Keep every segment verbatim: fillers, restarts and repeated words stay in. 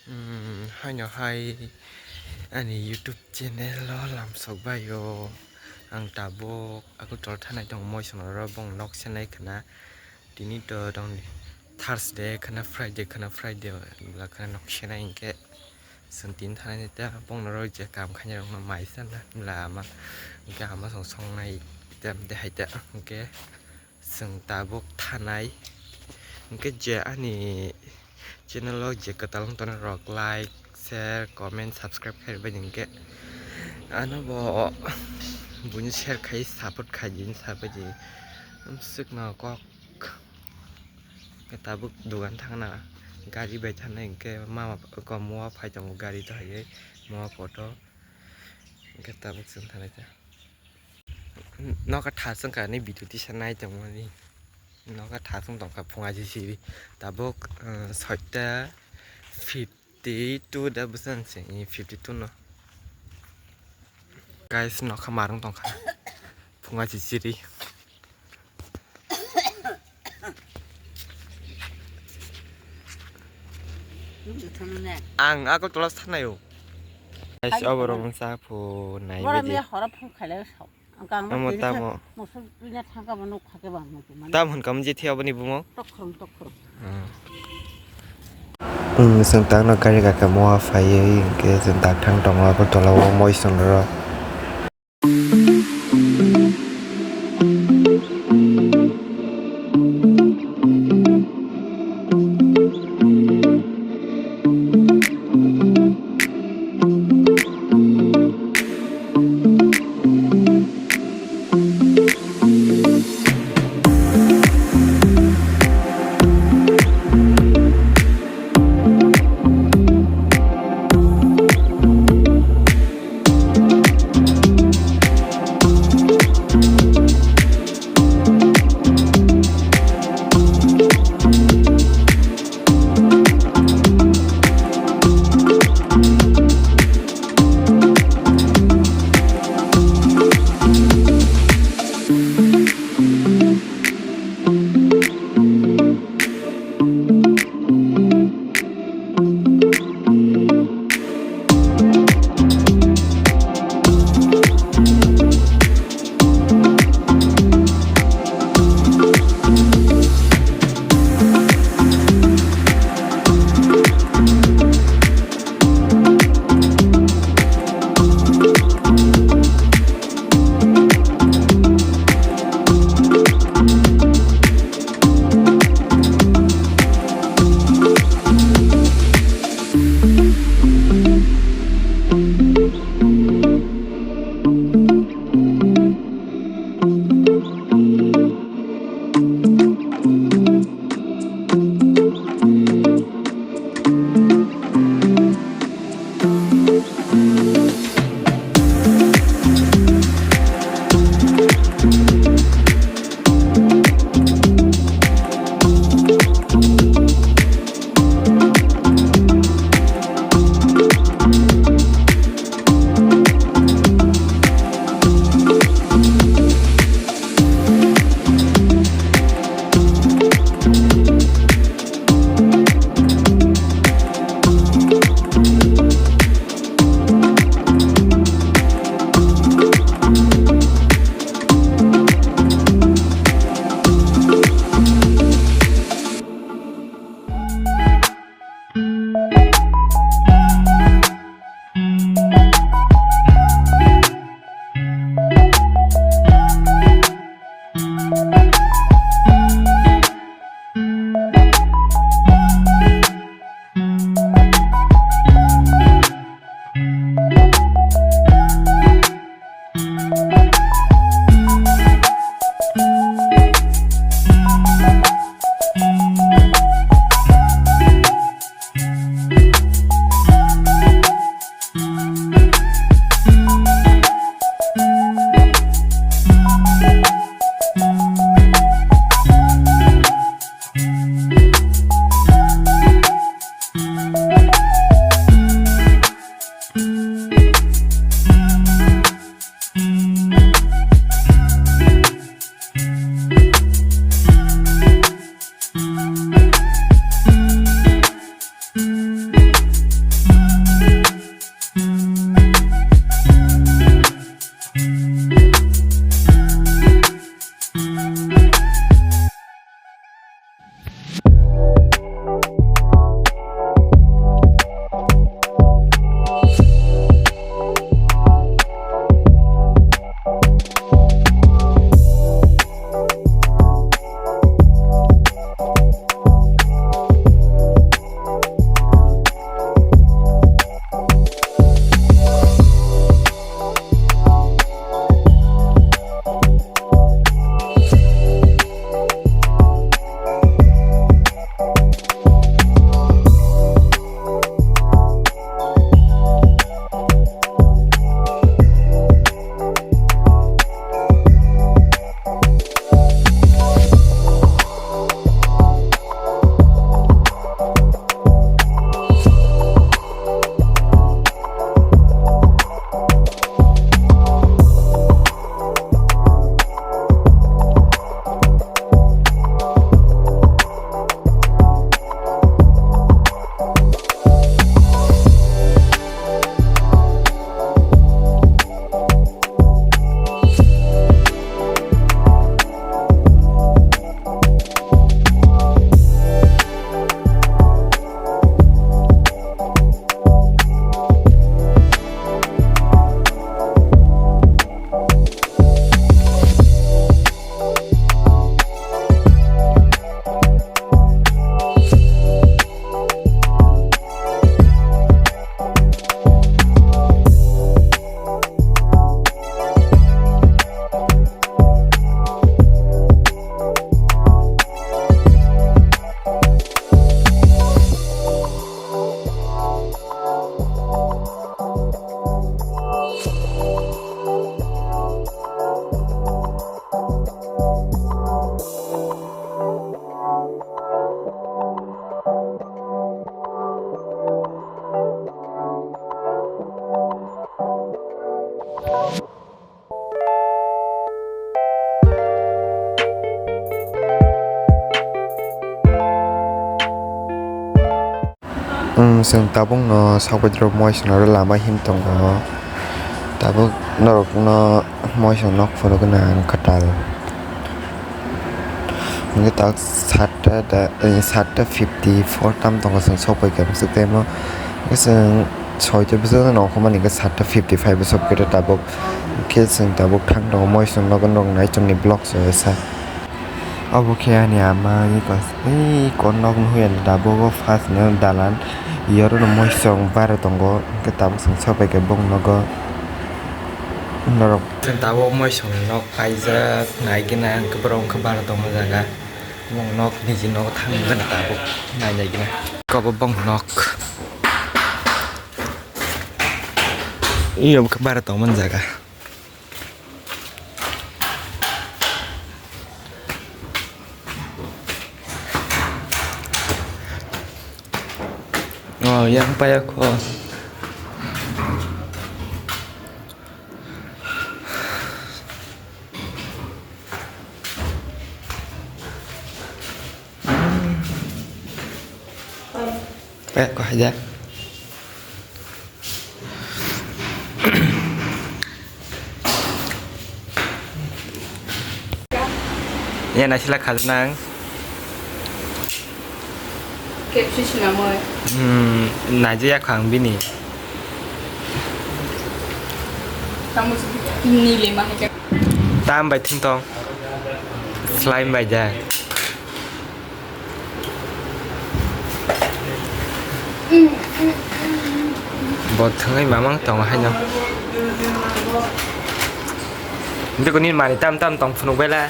Hmm, haino hai ani YouTube channel o lamsok bai o. Ang tabuk Agartala thanai tongo, moisong rok bong nok senai khna. Tini to tong Thursday khna, Friday khna, Friday bwla khna nok senai hinkhe. Chwng tini thanai ta bong norok je kam khainai rokno mai sana bwla ama hinkhe ama song songnai tam de hai ta hinkhe. Chwng tabuk thanai. Hinkhe je ani channel o je kwtal wng tongnai rok like, share, comment, subscribe khai rwbaidi hinkhe ano bo buini share khai support khai di hinwi sabaidi. Amswkno kok khe tabuk dogan thangna gari bai thanai hinkhe mama kom o phai tongo gari dohaiwi moa kotor hinkhe tabuk chwng thanai ta. Noka thasung kha ni video tisa nai tongmani. Noka thasung tongkha phunga sisiri. Tabuk, uh, soita fifty two da bwsang se, eh, fifty two no. Guys, nokha marung tongkha. Phunga sisiri. Ang Agartala thanai o. Guys, oborok wngsa phu nai bidi. Amo tamo. Tam hwn kamo je thia boni bumo. Tokhrom, tokhrom. Hmm. Hmm, chwng tangno gari gaka moa phaiwi hinkhe chwng tak thang tongo Agartala o moisong rok. Chwng tabukno sakbaidrok moisongno lama him tongo. Tabuk norokno moisong nok phunukgwna ang kwtal. Hwnkhe tabuk satta da, eh, satta fifty four tam tongo, chwng sokphaikha bwswk time o. Hwnkhe chwng soita bwswk nongkhormani hwnkhe satta fifty five o sokphaikha tabuk. Hwnkhe chwng tabuk thang tongo moisong nogo norok naichomni vlog se sa. Obo khe ani ama, ani kos-, ei kon nok nukya da, bobo first ni dalan, yoro no moisong bare tongo, hwnkhe tabuk chwng sokphaikha bong nogo norok. Tabuk moisong nok paijak, naigwna hwnkhe borok wngkha bare tongma jaga, bong nok niji nogo thangwi mano tabuk nailaigwna. Kobo bong nok, iyo wngkha bare tongmani jaga. Oh, yang payah kho. Eh, kok aja. Ya, nasi lah khajna ang. Kepsi sinamoi. Hmm, naji ya khang bini. Kamu ni lima hake. Tam bai thing tong. Slime bai ja. Bo thwngwi mamang tongo haino. Bikoni mani tam tam tong phunuk bela.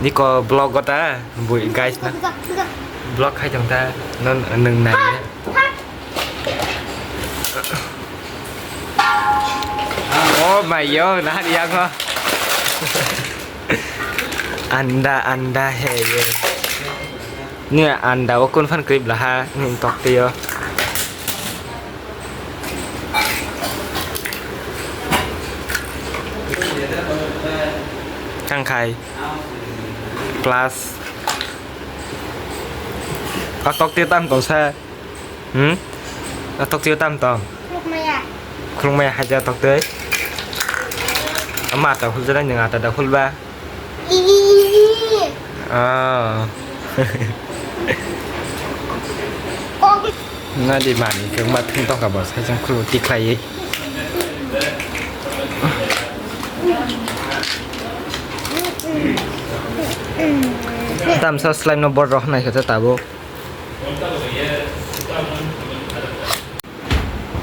Niko vlog gota bui guys na. Vlog khai tong ta non nung nai. Oh my yo, nahan yang ho. Anda, anda he ye. Ni anda o kun fan krip laha ni tok te yo. Kang khai. Plus. A tok te tam tong sa. Hmm? A tok twi tam tong. Khulukmaya. Khulukmaya haja tok twi. Ama ata hulja nang ata da hulba. Ii. Ah. Kok. Na di mani ke ma thung tong ka ba sai jang khulu tikhlai. Tam sa slime no bor roh nai kata tabo.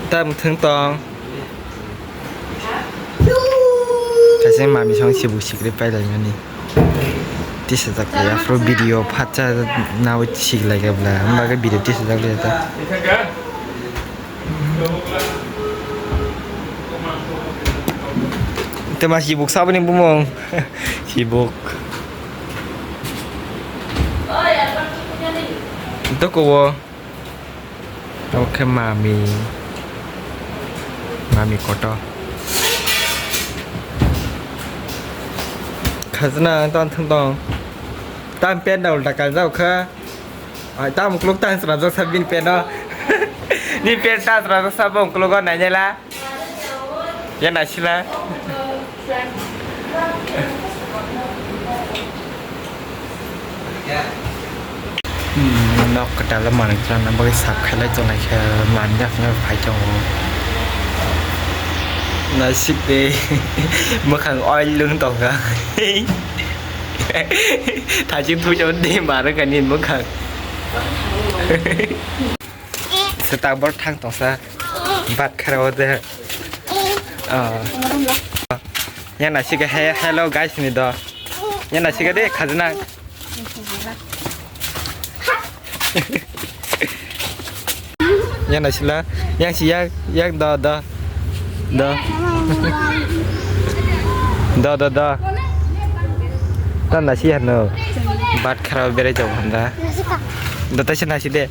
Tam thung tong. Kaisa mami song sibu sikri pai lai mani. Tisa jak ya pro video phatsa nawi sik lai ga bla. Hamba ga video tisa jak lai ta. Tema sibuk sabani bumung. Sibuk. Doko wo. Oke mami. Mami koto. Khajna ang ton thung tong. Tam pen da ulta kal jao kha. Ai tam kluk tan sra jao sabin pen no. Ni pen tan sra jao sabon kluk o nai nela. Ya naisila. Hmm, nok kwtal o manwi chana bagwi sap khailai tongnai khe manwi haphano phai tongo. Naisik de mwkhang oil lwng tongkha. Thajin thuisa de manwi kani mwkhang. Setabor thang tongsa bat khara o de. Ah. Yang nasika he hello guys ni do. Yang nasika de khajna. Yang nasila yang si yang yang do do. Do. Do do do. Tan nasi hano. Bat khara o berai jao handa. Do ta si nasi de.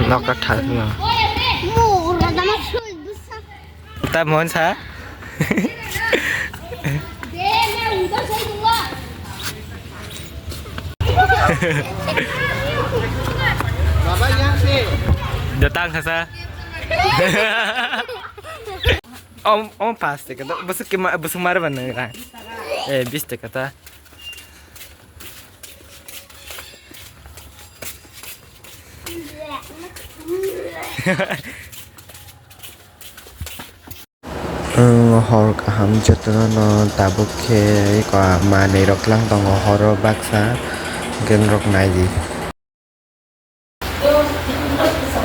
Nok kathar no. Ta mon sa. Datang khasa. Om, om pas taka ta. Busuk kima, busuk mar ban nang ra. Eh, bis taka ta. Ang hor kaham jotono no tabuk khe eko manwi rok lang tongo horo baksa gen rok nai di.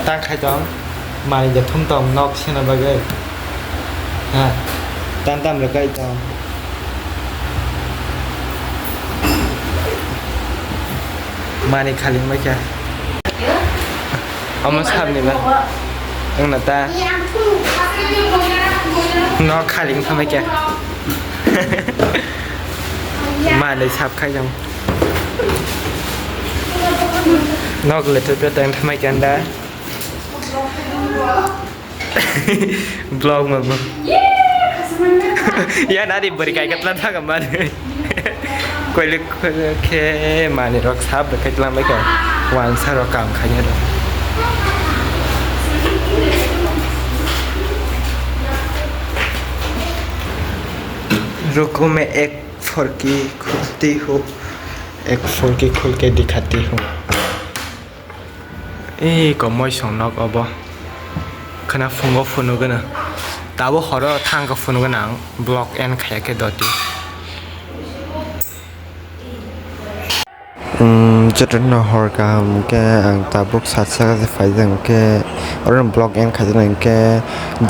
Tang khai tong, manwi de thum tong nok sena bagwi. Ha, tam tam rwkai tong. Manwi khaling bai kha. Omo sabni ba. Wngna ta. Nok khaling thamai kha. Manwi sap khai jang. Nok le to tang thamai kha da. Vlog ma bo. Ya nari bori kai katla thaga mani. Koile koile khe mani rok sap khai tlang bai kha. Wansa rok kam khai ya. रुको मैं एक फुर्की खोलती हूँ, एक फुर्की खोल के दिखाती हूँ। Eko moisong nok obo. Khwna phungo phunugwno. Tabo horo thangkhe phunugwno ang vlog end khaya khe doti. Jotono hor kaham khe ang tabuk sat saka se phaijak khe oro vlog end khaijak khe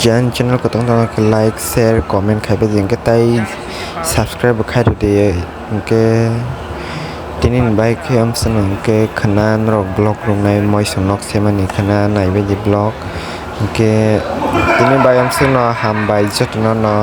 jen channel kwtang tongkhe like share comment khaibai di khe tai subscribe bo khairwdi. Hwnkhe tini ni bai khe amsano hwnkhe khwna norok vlog rwnai moisong nok semani khwna naibaidi vlog. Hwnkhe tini bai amsano hambai jotono no.